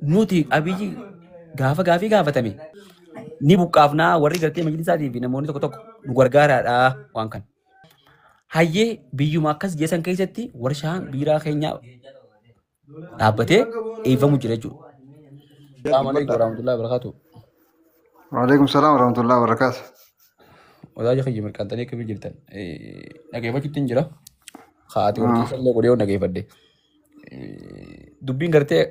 Nuti Abiyyi gaafa gaafii gaafatame ni buqqaafnaa warri gartee majlisaatii fi namoonni tokko tokko nu gargaaraadha waan kana. Hayyee biyyuma akkas geessan keessatti warshaan biiraa keenyaa dhaabbatee eebbifamu jira jechuudha. Salaamu alaikum warahmatullahi wabarakatuh. Waalaikum salaam warahmatullahi wabarakatuh. Odaa kiyya mirqaantanii akkamii jirtan? Dhageeffachuutti hin jira. Haati warqii illee godhee yoo dhageeffadhe. Dubbiin gartee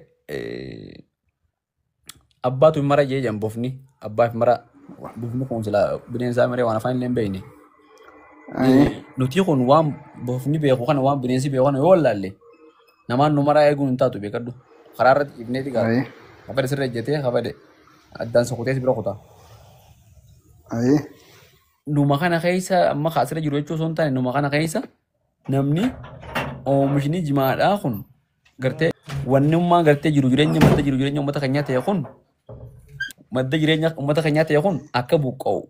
abbaatu hin mara jee jedhan bofni. Abbaaf mara bofni kun silaa bineensaa maree waan afaan illee hin beekne. Nuti kun waan bofni beeku kana waan bineensi beeku kana yoo wallaalle namaan nu maraa eeguun hin taatu beekadhu. Karaa irratti ifneeti gaa. Kafade sirra ejjetee kafade addaan sokotees bira kutaa. Numa kana keessa amma kaasirra jiru jechuu osoo hin taane numa kana keessa namni oomishni jimaadhaa kun gartee wannummaa gartee jiru jireenya madda jiru jireenya uummata keenyaa ta'e kun madda jireenya uummata keenyaa ta'e kun akka buqqa'u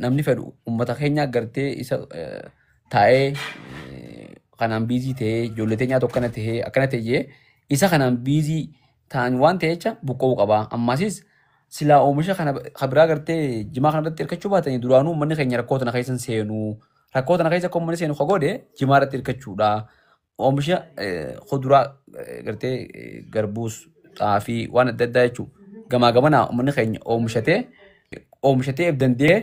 namni fedhu uummata keenyaa gartee isa taa'ee kanaan biizii ta'ee ijoollee teenyaa tokko akkana ta'ee akkana ta'ee isa kanaan biizii ta'an waan ta'e jecha buqqa'uu qaba. Ammasis silaa oomisha kana biraa gartee jimaa kana irratti hirkachuu baatanii duraanuu uummanni keenya rakkoo tana keessa hin seenu. Rakkoo tana keessa akka uummanni seenu ka godhe jimaa irratti hirkachuudha. Oomisha kuduraa gartee garbuus xaafii waan adda addaa jechuudha. Gamaa gamanaa uummanni keenya oomishatee oomishatee danda'ee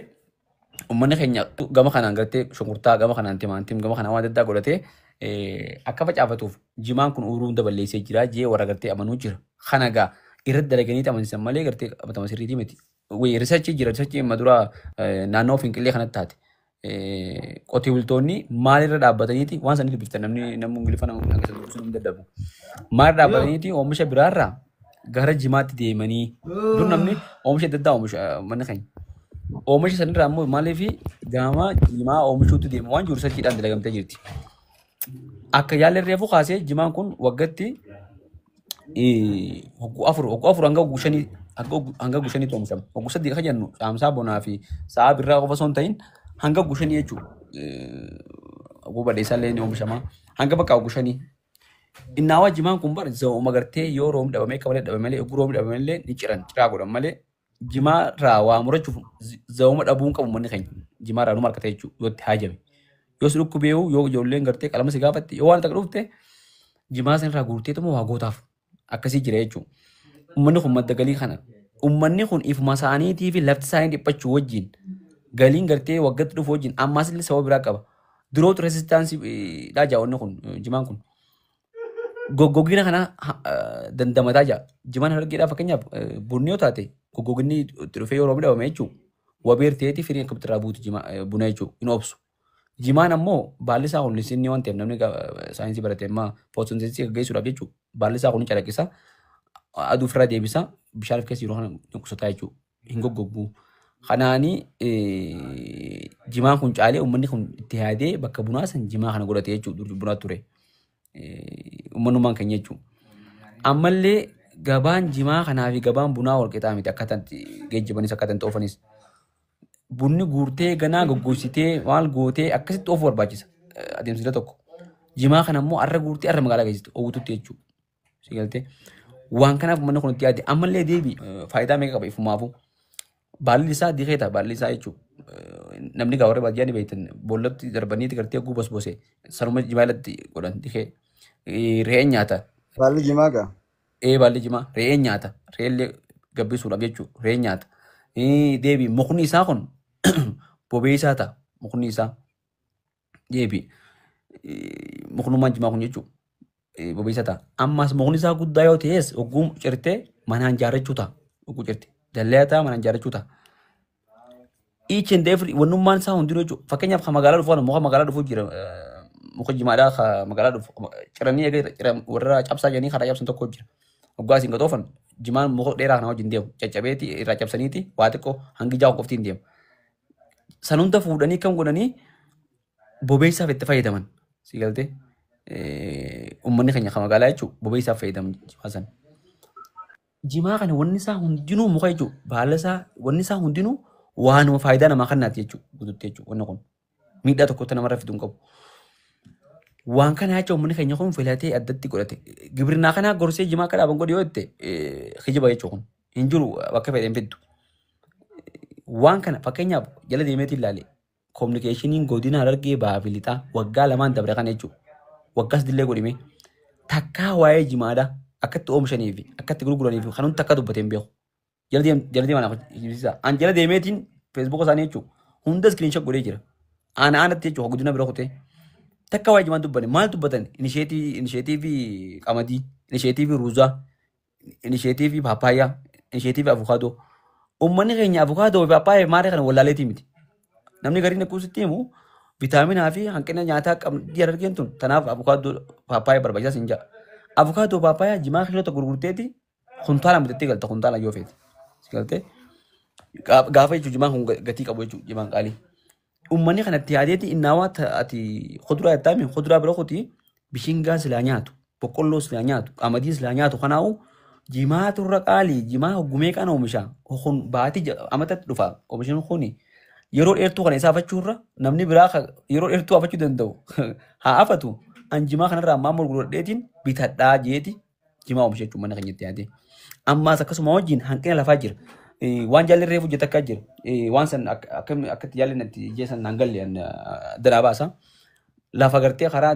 uummanni keenya gama kanaan gartee shunkurtaa gama kanaan timaatim gama kanaan waan adda addaa godhatee akka facaafatuuf jimaan kun uuruu hunda balleessee jira jee warra gartee amanuu jira. Kana gaa irratti dalaganii amansiisan malee gartee qabatama sirriitii miti. Riisarchii jira riisarchii amma dura naannoo Finqillee kanatti taate. Qotee bultoonni maalirra dhaabbataniiti waan sanii dubbiftan namni namni Ingiliffa nama akka dubbisuun hin dadhabu. Maalirra dhaabbataniiti oomisha biraarraa gara jimaatti deemanii dur namni oomisha adda addaa oomisha manni keenya. Oomisha sanirraa immoo maaliif gama jimaa oomishuutti deemu waan jiru riisarchiidhaan dalagamtee jirti. Akka yaalli reefu kaasee jimaan kun waggaatti hogguu afur hanga hogguu shanii hanga hogguu shaniitti oomishama. Hogguu sadii kan jennu caamsaa bonaa fi sa'a birraa qofa osoo hin ta'in hanga hogguu shanii jechuudha. Hogguu badheessaa illee ni oomishama. Hanga bakka hogguu shanii. Innaawaa jimaan kun bara za'uma gartee yoo roobni dhabamee akka malee dhabame malee hogguu roobni dhabame illee ni ciran ciraa godhan malee jimaa irraa waa murachuuf za'uma dhabuu hin qabu manni keenya. Jimaa irraa numa harkata jechuudha yoo itti haajame. Yoo si dhukkubeewu yoo ijoolleen gartee qalama si gaafatte yoo waan takka dhufte jimaa san irraa guurteetuma waa gootaaf akkasii jira jechuudha. Uummanni kun madda galii kana. Uummanni kun ifuma isaaniitii fi lafti isaanii dhiphachuu wajjin galiin gartee waggaatti dhufu wajjin ammaas illee sababa biraa qaba. Drought resistance dha jaawwanni kun jimaan kun. Goggogina kana dandamataa jira. Jimaan harargeedhaa fakkeenyaaf bunni yoo taate goggoginni itti dhufee yoo roobni dhabame jechuudha. Wabeer ta'eeti firiin akkamitti irraa buutu buna jechuudha hin obsu. Jimaan ammoo baalli isaa kun lisinni waan ta'eef namni saayinsii barate amma photosynthesis gaggeessuudhaaf jechuudha. Baalli isaa kun ni calaqqisa. Aduu ofirraa deebisa. Bishaan of keessa jiru kana ni qusataa jechuudha. Hin goggoggu. Kanaanii jimaan kun caalee uummanni kun itti yaadee bakka bunaa san jimaa kana godhate jechuudha. Dur bunaa ture. Uummanummaan keenya jechuudha. Ammallee gabaan jimaa kanaa fi gabaan bunaa wal qixaa miti akkaataan itti geejjibanis akkaataan itti oofanis. Bunni guurtee ganaa goggogsitee maal gootee akkasitti oofuu barbaachisa adeemsila tokko. Jimaa kana immoo arra guurtee arra magaalaa geessitu oowwitutti jechuudha. Si galtee waan kanaaf uummanni kun itti yaade ammallee deebi faayidaa meeqa qaba ifumaafuu. Baalli isaa dikeeta baalli isaa jechuudha. Namni gaa warra baadiyyaa ni beektan boollatti darbaniiti gartee gubas bose sanuma jimaa irratti godhan dikee. Re'een nyaata. Baalli jimaa gaa. Ee, baalli jimaa re'een nyaata. Re'eellee gabbisuudhaaf jechuudha. Re'een nyaata. Deebi mukni isaa kun bobeessaa ta'a. Mukni isaa deebi muknummaan jimaa kun jechuudha. Bobeessaa ta'a. Ammas mukni isaa guddaa yoo ta'es hogguu cirtee manaan jaarrachuu ta'a. Hogguu cirte. Dallaa ta'a manaan jaarrachuu ta'a. Each and every wannummaan isaa hundinuu jechuudha. Fakkeenyaaf kan magaalaa dhufu muka magaalaa dhufu jira. Muka jimaadhaa kan magaalaa dhufu ciranii eega warra cabsaa jedhanii karaa cabsan tokko jira. Hoggaa isin gatoofan jimaan muka dheeraa kana wajjin deemu caccabeeti irraa cabsaniiti waa xiqqoo hangi ja'a qofti hin deemu. San hunda fuudhanii kan godhanii bobeessaaf itti fayyadaman. Si galtee uummanni keenya kan magaalaa jechuudha bobeessaaf fayyadaman jimaa sana. Jimaa kana wanni isaa hundinuu muka jechuudha. Baala isaa wanni isaa hundinuu waanuma faayidaa namaa kennaati jechuudha guututti jechuudha wanni kun. Miidhaa tokkotti namarra fiduu hin qabu. Waan kana jecha uummanni keenya kun filatee addatti godhate. Gibirnaa kanaa gorsee jimaa akka dhaaban godhe yoo jette kijiba jechuun kun hin jiru bakka fedhe hin fiddu. Waan kana fakkeenyaaf jala deemeetiin ilaale kominikeeshiniin godina Harargee bahaa fi lixaa waggaa lamaan dabre kana jechuudha. Waggaas dillee godhime takkaa waa'ee jimaadhaa akkatti oomishanii fi akkatti gurguranii fi kan hundi takka dubbatee hin beeku. Jala deemaan afachiisa. An jala deemeetiin feesbuuka isaanii jechuudha. Hunda iskiriinshoot godhee jira. Ana aanatti jechuudha godina bira kutee. Takka waa'ee jimaa dubbanne maal dubbatan inisheetiivii qamadii, inisheetiivii ruuzaa, inisheetiivii paappaayyaa, inisheetiivii avukaadoo. Uummanni keenya avukaadoo fi paappaayyaa maarree kana wallaaleetii miti. Namni gariin akkasitti himu vitaaminaa fi hanqina nyaataa qabdii Harargeen tun tanaaf avukaadoo paappaayyaa barbaachisaas hin ja'a. Avukaadoo paappaayyaa jimaa kiilota gurgurteeti kuntaala bitattee galta kuntaala yoo feete. Galtee gaafa jechuun jimaan kun gatii qabu jechuudha jimaan qaalii. Uummanni kanatti yaadeeti innaawaa ati kuduraa jettaami kuduraa bira kuti bishingaa silaa nyaatu boqqolloo silaa nyaatu qamadii silaa nyaatu kanaa'u jimaa turra qaalii jimaa hoggumee kan oomisha kun baatii amatatti dhufa oomishni kuni yeroo dheertuu kana isaa afachuurra namni biraa yeroo dheertuu afachuu danda'u haa afatu an jimaa kanarraa ammaa gurguradheetiin bitadhaa jeeti jimaa oomisha jechuun mana keenyatti yaadee. Ammaas akkasuma wajjin hanqina lafaa jira. Waan jaalli reefu hojjeta akka jira. Waan san akkatti jaalli natti jeesan naan galle danaa baasa. Lafa gartee karaa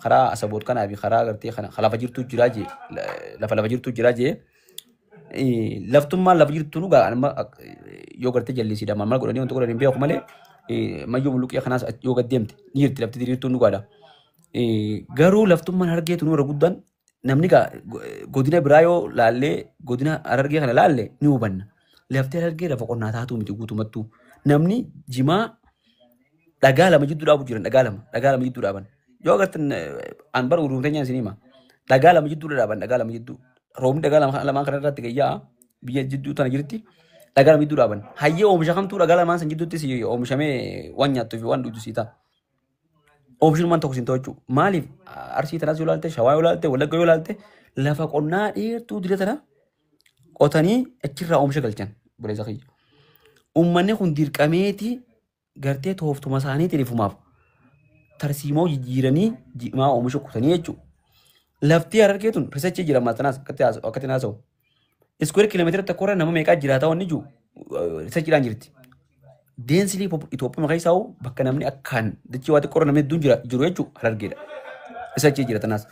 karaa asaboot kanaa fi karaa gartee kana lafa jirtu jiraa jee lafa jirtu jiraa jee laftummaan lafa jirtu nu gaa amma yoo gartee jallisiidha maal godhanii wanta godhanii beeku malee mayyoo mulluqee kanaas yoo gad deemte ni jirti lafti diriirtuun dhugaadha. Garuu laftummaan Harargeetu nu irra guddaan namni gaa godina biraa yoo laallee godina Harargee kana laalle ni hubanna. Lafti Harargee lafa qonnaa taatu miti guutumattuu. Namni jimaa dhagaa lama jidduu dhaabu jiran dhagaa lama jidduu dhaaban. Yoo agartan an bara urumteenyaan isin hima. Dhagaa lama jidduu dhaaban dhagaa lama jidduu. Roobni dhagaa lamaan kana irratti gayyaa biyya jidduu tana jirti. Dhagaa lama jidduu dhaaban. Hayyee oomisha kamtuu dhagaa lamaan san jidduutti si oomishamee waan nyaattuu fi waan dhugdu sii ta'a. Oomishummaan tokko siin ta'u jechuudha. Maaliif Arsii tanaas yoo ilaalte, Shawaa yoo ilaalte, Wallagga yoo ilaalte lafa qonnaa dheertuu dira tana qotanii achirraa oomisha galchan buleessa kiyya. Uummanni kun dirqameeti gartee tooftuma isaaniitiin ifumaaf tarsiimoo jijjiiranii jimaa oomisha kutanii jechuudha. Lafti Harargee tun risachii jira ammaa tanaas akkatti haasa'u. Iskuweer kiiloomeetira tokkorra nama meeqaa jiraata wanni jiru risachiidhaan jirti. Deensilii Itoophiyaa keessaa bakka namni akkaan dachee waa xiqqoorra namni hedduun jiru jechuudha Harargeedha. Risachii jira tanaas.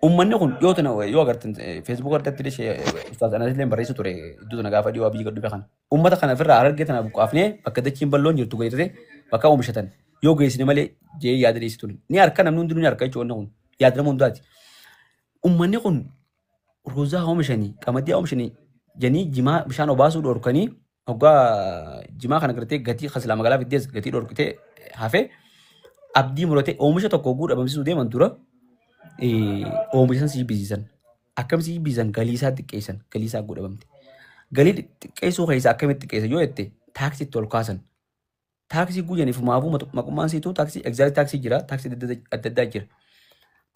Uummanni kun yoo tana yoo agartan feesbuuk irratti illee ustaaz Anas illee barreessu ture iddoo tana gaafa dhiyoo biyya gad dhufe kana. Uummata kana ofirraa Harargee tana buqqaafnee bakka dachiin bal'oon jirtu geessite bakka oomishatan yoo geessine malee jee yaada dhiyeessi ture. Ni harka namni hundinuu ni harka jechuudha wanni kun yaada nama hundaati. Uummanni kun ruuzaa oomishanii qamadii oomishanii janii jimaa bishaan obaasuu dhorkanii hoggaa jimaa kana gartee gatii kasilaa magaalaa fiddees gatii dhorkitee hafe abdii muratee oomisha tokko hogguu dhabamsiisuu deeman dura oomisha san si jibbisiisan. Akkam si jibbisiisan galii isaa xiqqeessan galii isaa godhabamte. Galii xiqqeessuu keessaa akkamitti xiqqeessan yoo jette taaksii itti ol kaasan. Taaksii guyyaniif maafuu maqummaan siituu taaksii egzaayit taaksii jira taaksii adda addaa jira.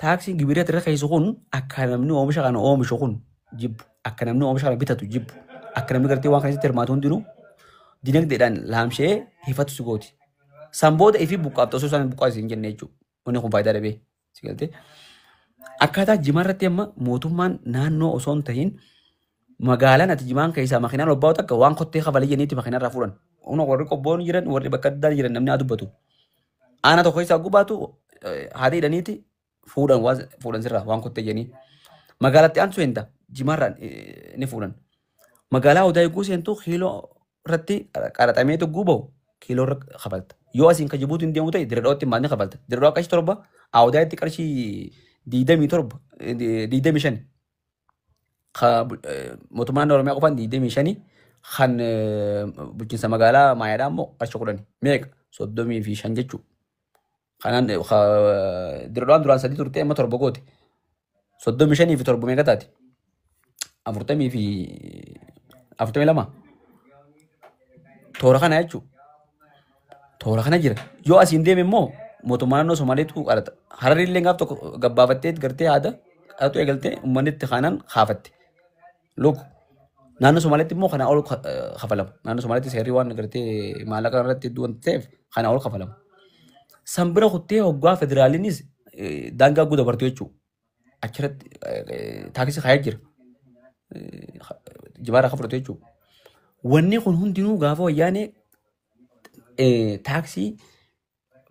Taaksiin gibira irra keessu kun akka namni oomisha kana oomishu kun jibbu akka namni oomisha kana bitatu jibbu akka namni gartee waan kana keessatti hirmaatu hundinuu dinagdeedhaan laamshee hifatu si gooti. San booda ifii buqqaafta osoo isaan buqqaas hin jenne jechuudha. Wanni kun faayidaa dhabee si galtee. Akkaataa jimaa irratti amma mootummaan naannoo osoo hin tahin magaalaan ati jimaan keessaa makiinaan obbaa'u takka waan kottee kafalee jeniitti makiinaa irraa fuudhan. Kun warri qobboon jiran warri bakka addaa jiran namni haa dubbatu. Aanaa tokko keessaa gubaatu haadha hidhaniiti fuudhan waan fuudhan sirraa waan kottee jennii. Magaalatti aansu henta jimaarraan ni fuudhan. Magaalaa odaa eeguu seentu kiiloo irratti qaraxamee tugguu bahu kiiloo irra kafalta. Yoo asiin ka Jibuutiin hin deemu ta'e Dirredhawaatti maal ni kafalta. Dirredhawaa qarshii 7 Awdaatti qarshii 27 25 mootummaan Oromiyaa qofaan 25 kan bulchiinsa magaalaa Maayaadhaa immoo qarshii 10 meeqa 35 jechuudha. Kanaan Dirredhawaan duraan 3 turte amma 7 goote. 35 fi 7 meeqa taati? 40 fi 42 toora kana jechuudha. Toora kana jira. Yoo asiin deeme immoo mootummaa naannoo Somaaleetu qaraxa. Hararri illee gaaf tokko gabbaafattee gartee haada qaraxu eegaltee uummanni itti kaanaan kaafatte. Look naannoo Somaaleetti immoo kanaa ol kafalama. Naannoo Somaaleetti seerri waan gartee maallaqa irratti hedduu waan ta'eef kanaa ol kafalama. San bira kuttee hoggaa federaaliinis daangaa guutuu dabartu jechuudha. Achirratti taaksii kaayee jira. Jimaarraa akka fudhatu jechuudha. Wanni kun hundinuu gaafa wayyaanee taaksii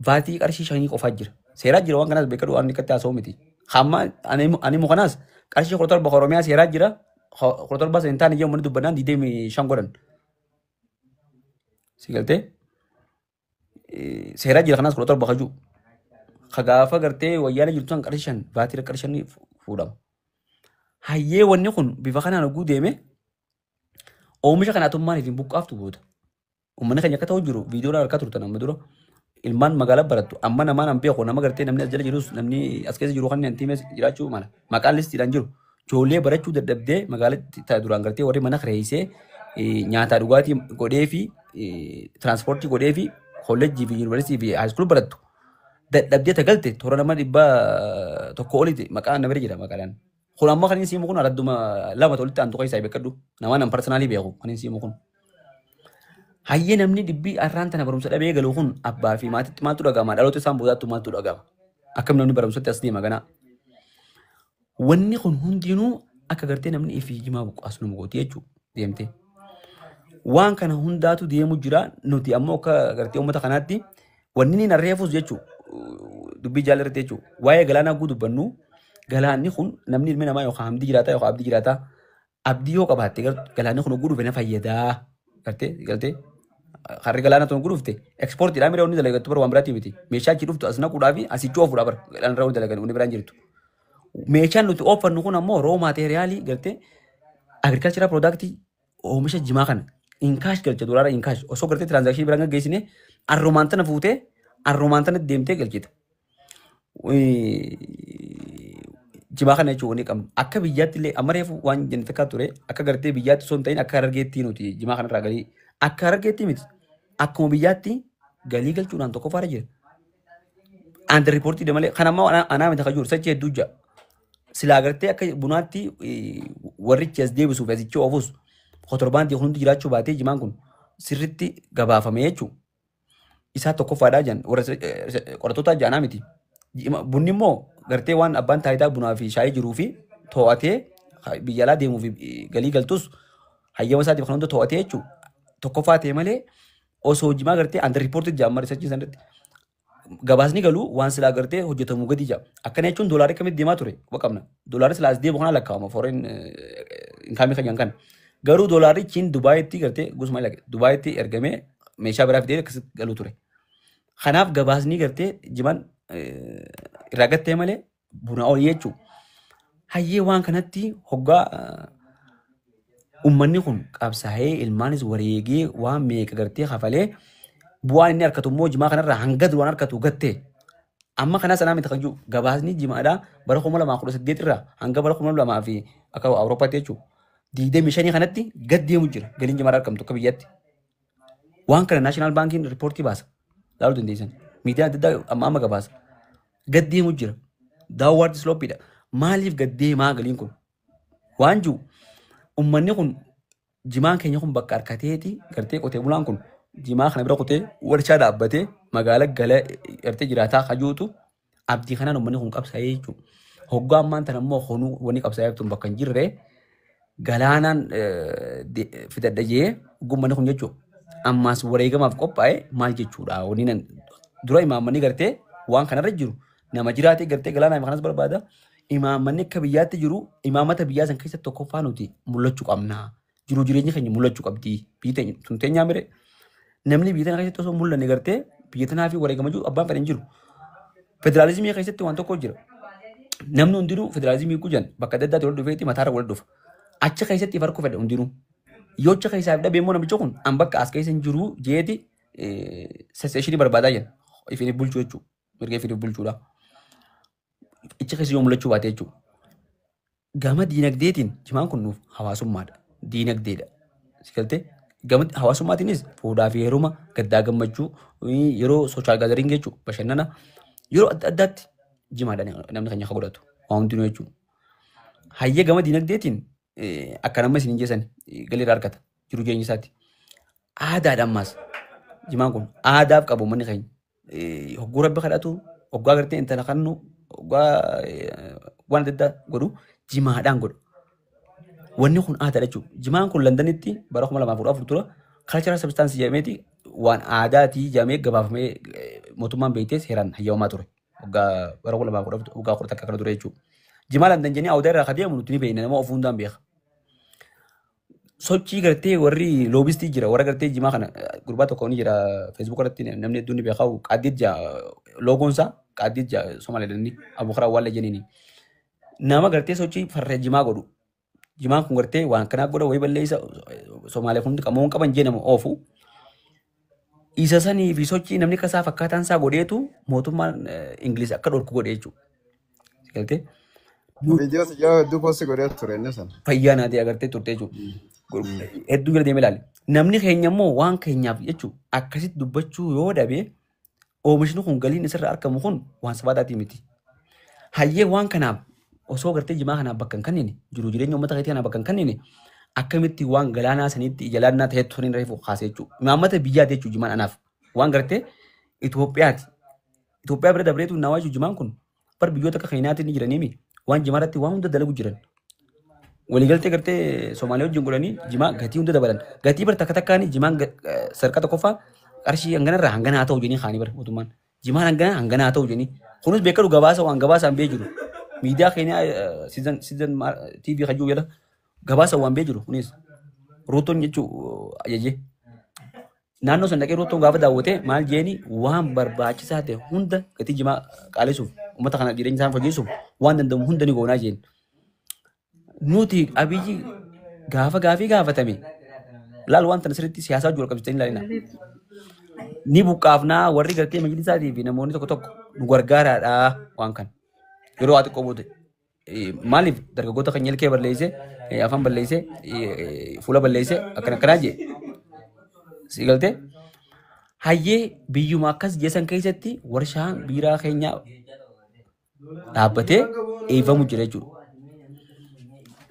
vaatii qarshii 5 qofaa jira. Seeraa jira waan kanaas beekadhu waan akkatti haasa'u miti. Hamma ani immoo kanaas qarshii 17 Oromiyaa seeraa jira. 17 hin taane ijoo manni dubbannaan 25 godhan. Si galtee? Seeraa jira kanaas 17 kajuu. Ka gaafa gartee wayyaanee jirtu san qarshii 5 vaatii qarshii 5 fuudhama. Hayyee wanni kun bifa kanaan oguu deeme oomisha kanaatummaan ittiin buqqaaftu booda. Uummanni keenya akka ta'u jiru viidiyoon harkaa turtan amma dura. Ilmaan magaalaa barattu amma namaan an beeku nama gartee namni as jala jirus namni as keessa jiru kan inni tiimes jiraachuu mala. Maqaan listiidhaan jiru. Ijoollee barachuu dadhabdee magaalatti duraan gartee warri mana kireessee nyaataa dhugaatii godhee fi tiraanspoortii godhee fi kolleejjii fi yuunivarsiitii fi haayiskuul barattu. Dadhabdee tagalte toora nama 100 oliiti maqaan nama jira maqaadhaan. Kun amma kan inni siimu kun aradduma 2 olitti aantu keessaa beekadhu. Namaan an parsanaalii beeku kan inni siimu kun. Hayyee namni dhibbii arraan tana barumsa dhabee galu kun abbaa fi maatitti maaltu dhaga'ama? Dhaloota isaan boodaattu maaltu dhaga'ama? Akkam namni barumsatti as deema ganaa? Wanni kun hundinuu akka gartee namni ifii jimaa buqqaasu nama gooti jechuudha deemtee. Waan kana hundaatu deemu jira nuti ammoo akka gartee uummata kanaatti wanni inni narreefus jechuudha dubbii jaallarratti jechuudha. Waa'ee galaanaa guu dubbannu galaanni kun namni ilmi namaa yookaan hamdii jiraataa yookaan abdii jiraataa abdii yoo qabaatte galaanni kun oguu dhufe na fayyadaa gartee galtee. Harri galaana tun gudufte ekspoortiidhaan mira wanni dalagattu bara waan biraatii miti. Meeshaa achi dhuftu as naquudhaa fi asichi oofuudha bara galaana irra wanni dalagan wanni biraan jirtu. Meeshaan nuti oofannu kun ammoo roo maateeriyaalii gartee agirikaalcharaa piroodaaktii oomisha jimaa kana inkaash galcha dolaara inkaash osoo gartee tiraansaakshinii biraan gaggeessine arrumaan tana fuutee arrumaan tana deemtee galchita. Jimaa kana jechuun wanni qabnu akka biyyaatti illee amma reefu waan jenne takkaa ture akka gartee biyyaatti osoo hin ta'in akka harargeetti nuti jimaa kanarraa galii akka harargeetti miti. Akkuma biyyaatti galii galchuudhaan tokkoffaarra jira. Under reportii malee kan ammoo anaa miti kan jiru sochii hedduu jira. Silaa gartee akka bunaatti warrichi as deebisuuf asichi oofus kotorbaantii hundi jiraachuu baatee jimaan kun sirriitti gabaafame jechuudha. Isaa tokkoffaadhaa jiran warra qorattoota jaanaa miti. Bunni immoo gartee waan abbaan taayitaa bunaa fi shaayii jiruu fi to'atee biyya alaa deemuu fi galii galtus hayyama isaatiif kan hunda to'atee jechuudha. Tokkoffaa ta'e malee osoo jimaa gartee under reported jedhama research sanatti gabaasni galuu waan silaa gartee hojjetamuu gadi jira. Akkana jechuun doolaarri akkamitti deemaa ture quba qabna. Doolaarri silaa as deemu kana lakkaa'ama foreign income kan kan. Garuu doolaarri chiin Dubaayitti gartee gosuma Dubaayitti ergamee meeshaa biraa fidee akkasitti galuu ture. Kanaaf gabaasni gartee jimaan irraa gattee malee buna olii jechuudha. Hayyee waan kanatti hoggaa uummanni kun qabsaa'ee ilmaanis wareegee waan meeqa gartee kafalee bu'aan inni argatu immoo jimaa kanarraa hanga duraan argatu gattee amma kana sanaa miti kan jiru gabaasni jimaadhaa bara 2018 irraa hanga bara 2000 fi akka Awurooppaatti jechuudha. 25 kanatti gad deemu jira galiin jimaadhaa argamtu akka biyyaatti. Waan kana naashinaal baankiin riippoortii baasa. Laaluu dandeessan. Miidiyaan adda addaa amma amma gabaasa. Gad deemu jira. Daawwaardi slooppiidha. Maaliif gad deemaa galiin kun? Waan jiru uummanni kun jimaan keenya kun bakka harkateeti gartee qotee bulaan kun jimaa kana bira qotee warshaa dhaabbatee magaala gala gartee jiraataa kajuutu abdii kanaan uummanni kun qabsaa'ee jechuudha. Hoggaa ammaan tana immoo honuu wanni qabsaa'ee tun bakka hin jirre galaanaan fidadha jee uummanni kun jechuudha. Ammaas wareegamaaf qophaa'e maal jechuudha wanni nan dura imaammanni gartee waan kanarra jiru nama jiraatee gartee galaanaa kanas barbaada. Imaammanni akka biyyaatti jiru imaamata biyyaa san keessatti tokkoffaa nuti mul'achuu qabna. Jiru jireenya keenya mul'achuu qabdi. Biyyi teenya tun teenyaa mire namni biyya tana keessatti osoo mul'anne gartee biyya tanaa fi wareegama jiru abbaan fedhan jiru. Federaalizimii keessatti waan tokko jira. Namni hundinuu federaalizimii gujan bakka adda addaatti wal dhufeetti mataarra wal dhufa. Achi keessatti farkuu fedha hundinuu. Yoo achi keessaa dhabee immoo namichi kun an bakka as keessa hin jiru jeeti sesseeshinii barbaadaa jira. Ifiin bulchuu jechuudha. Mirga ifiin bulchuudha. Ichi keessa yoo mul'achuu baate jechuudha. Gama diinagdeetiin jimaan kun nuuf hawaasummaadha. Diinagdeedha. Si galtee gama hawaasummaatiinis fuudhaa fi heeruma gaddaa gammachuu yeroo sooshaal gaazariin jechuudha bashannana yeroo adda addaatti jimaadhaan namni keenya akka godhatu waan hundinuu jechuudha. Hayyee gama diinagdeetiin akka nama isin hin jeessan galii irraa argata jiru jireenya isaatti. Aadaadha ammaas jimaan kun aadaaf qabu uummanni keenya. Hogguu rabbi kadhatu, hoggaa gartee intala kannu, hoggaa waan adda addaa godhu jimaadhaan godhu. Wanni kun aadaadha jechuudha. Jimaan kun Londanitti bara 2014 dura cultural substance jedhameeti waan aadaatii jedhamee gabaafamee mootummaan beektee seeraan hayyamamaa ture. Waggaa bara 2014 waggaa 11 kana dura jechuudha. Jimaa London jennee awudaa irraa deemu nuti ni beekna, nama of hundaan beeka. Sochii gartee warri lobbyistii jira, warra gartee jimaa kana gurbaa tokko ni jira, Facebook irratti namni hedduun ni beeka, Qaaddiit jaa loogoon isaa, Qaaddiit jaa Somaaliidhaan Abukaraa Awwaallee jeniini. Nama gartee sochii farra jimaa godhu. Jimaan kun gartee waan kanaa godha wayii balleessa, Somaaliyaa hundi qamoo qaban jee nama oofu. Isa sanii fi sochii namni kasaa fakkaataan isaa godheetu mootummaan Ingiliz akka dhorku godhe jechuudha. Galtee? Viidiyoo yeroo hedduu post godhee ture inni sana. Fayyaa naatee agartee turte jechuudha. Hedduu jala deemee ilaali. Namni keenya immoo waan keenyaaf jechuudha akkasitti dubbachuu yoo dhabe, oomishni kun galiin isarraa argamu kun waan sabaataatii miti. Hayyee, waan kanaaf osoo gartee jimaa kanaaf bakka hin kennine, jiru jireenya uummata keetii kanaaf bakka hin kennine, akkamitti waan galaanaa saniitti ija laannaa ta'etti saniin reefu kaasee jechuudha. Imaammata biyyaati jechuudha jimaan anaaf. Waan gartee Itoophiyaati. Itoophiyaa bira dabreetu nawaa jechuudha jimaan kun. Bar biyyoota akka Keenyaatti ni jiranii waan jimaa irratti waan hunda dalagu jiran. Waliigaltee gartee Somaaliyaa wajjin godhanii jimaa gatii hunda dabalan. Gatii bar takka takkaan jimaan sadarkaa tokkoffaa qarshii hanganarraa hangana haa ta'u jedhanii kaanii bar mootummaan. Jimaan hangana hangana haa ta'u jedhanii. Kunis beekamu gabaasa waan gabaasaan bee jiru. Miidiyaa Keeniyaa Citizen TV hajuu jala gabaasa waan bee jiru kunis. Ruutoon jechuu ajajee. Naannoo sana dhaqee Ruutoon gaafa daawwate maal jeeni, waan barbaachisaa ta'e hunda gatii jimaa qaalisuuf, uummata kana jireenya isaan fayyeessuuf waan danda'amu hunda ni goonaa jeen. Nuti Abiyyi gaafa gaafii gaafatame laal, waan tana sirriitti siyaasaa wajjin wal qabsiisanii ilaalina. Ni buqqaafnaa, warri gartee majlisaatii fi namoonni tokko tokko nu gargaaraadha waan kana. Yeroo haa xiqqoo booda maaliif dargaggoota kan ilkee balleesse, afaan balleesse, fuula balleesse, akkana akkanaa jee. Si galtee? Hayyee, biyyuma akkas jeesan keessatti warshaan biiraa keenyaa dhaabbatee eebamu jira jechuudha.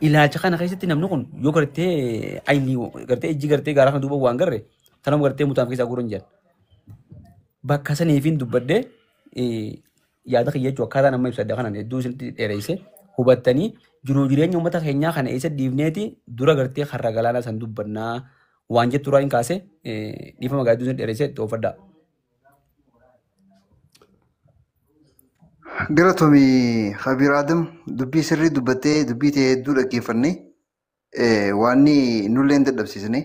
Ilaalcha kana keessatti namni kun yoo gartee ayni gartee ijji gartee gaara kana duuba waan garre tanuma gartee mutaan keessaa guuran jedhan. Bakka saniifin dubbadhee yaada kiyya jechuudha, akkaataa nama ibsadha kanaan hedduu isinitti dheereyse hubattanii jiruu jireenya uummata keenyaa kana eessa dhiifneeti dura gartee karra galaanaa san dubbannaa waan jettu irraa hin kaase. Dhiifama gaa, hedduu isinitti dheereyse, itti oofadhaa. Galatoomii Habiir Adam, dubbii sirrii dubbattee, dubbii ta'e hedduu dhaggeeffanne, waan nullee hin dadhabsiisne.